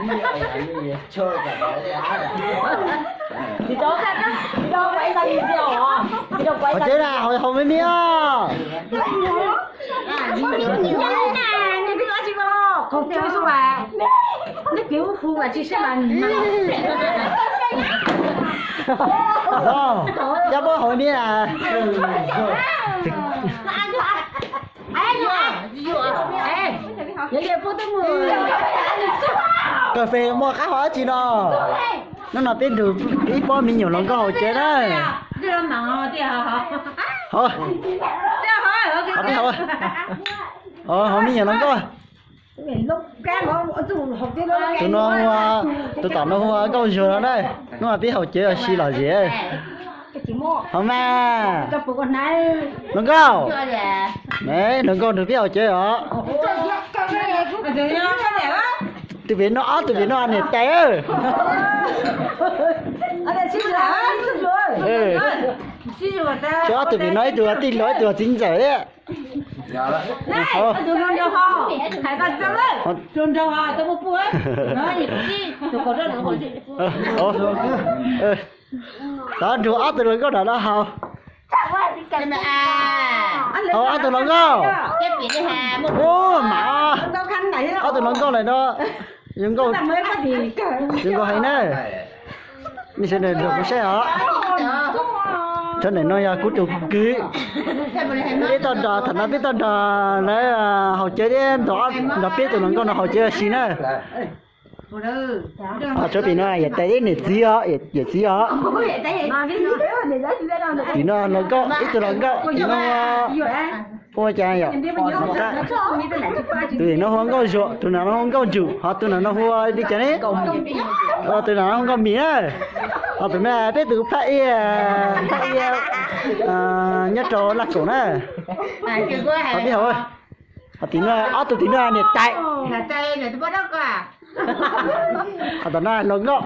Hauv tsev na, hauv, hauv me me os. Cab muab hauv me me na. Kawm fes muaj qab hau dab tsi no? Hnub no peb nrug ib pob me nyuam hluas nkauj hauv tsev na. Hauv, hauv, hauv me nyuam hluas nkauj. Tus no hu, tus tom no hu ua Nkauj Zuag no na. Hnub no peb hauv tsev ua si lom zem. Hauv mas, hluas nkauj, hluas nkauj nrug peb hauv tsev os. Tus pem no, ob tug pem no niam tais. Ob tug pem no ib tug tij laug ib tug txiv ntxawm thiab. Tod nrug ob tug hluas nkauj no no haus. Haus ob tug hluas nkauj. Ub, mam, ob tug hluas nkauj lawm no. Zoo nkauj, zoo nkauj heev na. Nej sawv daws nrog kuv saib os. Thaum ntawm no yog kuv tus kwv. Peb tau nrog, thaum no peb tau nrog lawv haus cawv thiab nrog peb tus hluas nkauj no haus cawv ua si na. Tsob pem no yawm tais thiab niam txiv os, yawm txiv os. Tim no hluas nkauj, ib tug hluas nkauj, tim no hu ua cas yom? Tus tim no hu ua Nkauj Zuag, tus no hu ua Nkauj Ntsum, ho tus no hu ua li cas ne? Tus no hu Nkauj Mim na. Ho tus no peb tus phaj ib, phaj ib nyob rau Laj Kaum na. Ho peb haus, ho tim no ob tug tim no niam tais. Ho tom no hluas nkauj.